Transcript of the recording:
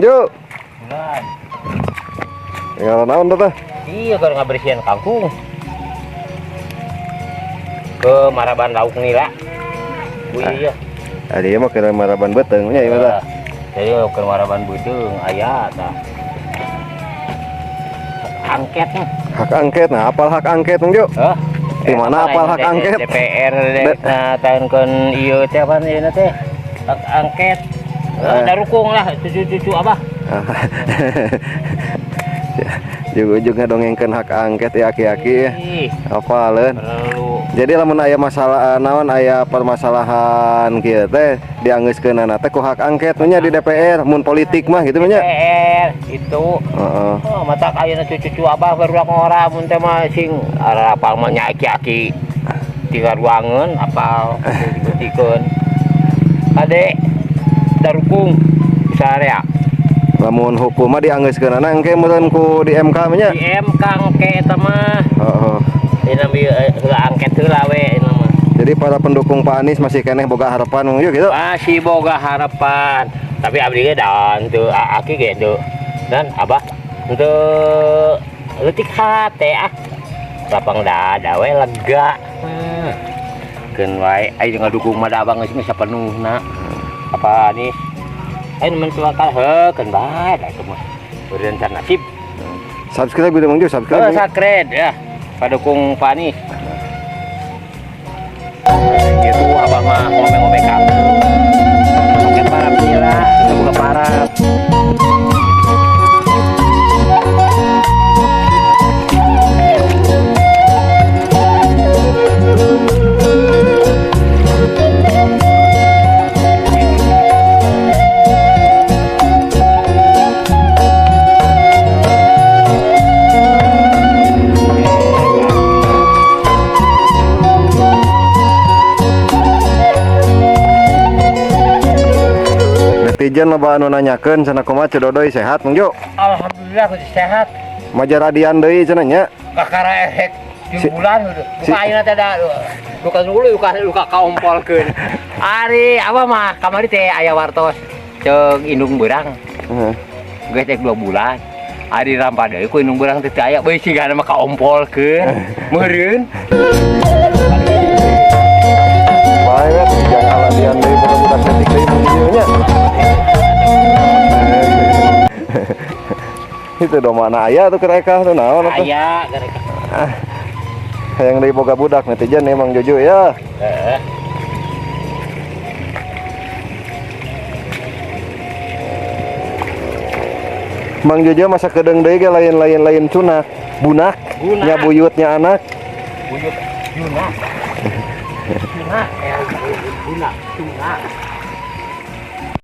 Yuk. Bulan. Tinggal naon teh? Iya, kalau ngabersihan kangkung. Ke maraban lauk nila. Iya. Adi mah keur maraban beuteung nya ieu tah. Jadi keur maraban beuteung aya tah. Angket. Hak angket, nah apal hak angket Mang Jo? Hah? Di mana apal hak angket? DPR nah tahunkeun ieu teh apaan ieu teh? Hak angket. Darukung lah cucu-cucu abah. Ujug-ujug ngadongengkeun hak angket ya aki-aki ya. Apaleun. Jadi lamun aya masalah naon aya permasalahan kieu teh dianggeuskeunana teh ku hak angket nya di DPR mun politik mah gitu nya. DPR itu. Heeh. Oh, mata ayeuna cucu-cucu abah baru ngora mun teh mah sing apal mah nya aki-aki tiga ruangan apal dibetikeun. Kade darukung sarea. Lamun hukum mah dianggeuskeunana engke meureun ku di MK mah nya. Di MK engke eta mah. Heeh. Dina heula angket heula we ini mah. Jadi para pendukung Pak Anies masih keneh boga harapan Mang Jo gitu. Masih boga harapan. Tapi abdi ge dan teu aki ge teu. Dan abah teu leutik hate ah. Lapang dada we lega. Keun wae aya ngadukung mah da abang geus sapenuhna. Apa Anies? Ayo mentua kalah heuh keun bae da itu mah. Beureun nasib. Subscribe gitu Mang Jo, subscribe. Oh, subscribe ya. Padukung Pak Anies. Gitu abah mah ngomong-ngomong kamu. Oke para bila, kita buka para. Netizen loba anu nanyakeun cenah kumaha Ceu Dodoy sehat Mang Jo? Alhamdulillah aku sehat. Majaradian deui cenah nya. Kakara efek 3 bulan udah. Luka ayeuna teh da luka dulu luka luka kaompolkeun. Ari abah mah kamari teh aya wartos ceuk indung beurang. Heeh. Geus teh 2 bulan. Ari rampa deui ku indung beurang teh teu aya beuh sigana mah kaompolkeun. Meureun. Bae we jangan aladian deui budak-budak detik deui Mang Jo nya. Itu do mana aya tuh kereka tuh naon atuh? Aya kereka. Hayang deui boga budak netizen nih Mang Jojo ya. Heeh. Mang Jojo masa kedeung deui ge lain-lain lain cunak, bunak, Bunak. Nya buyutnya anak. Buyut junak. Junak, bunak, cunak.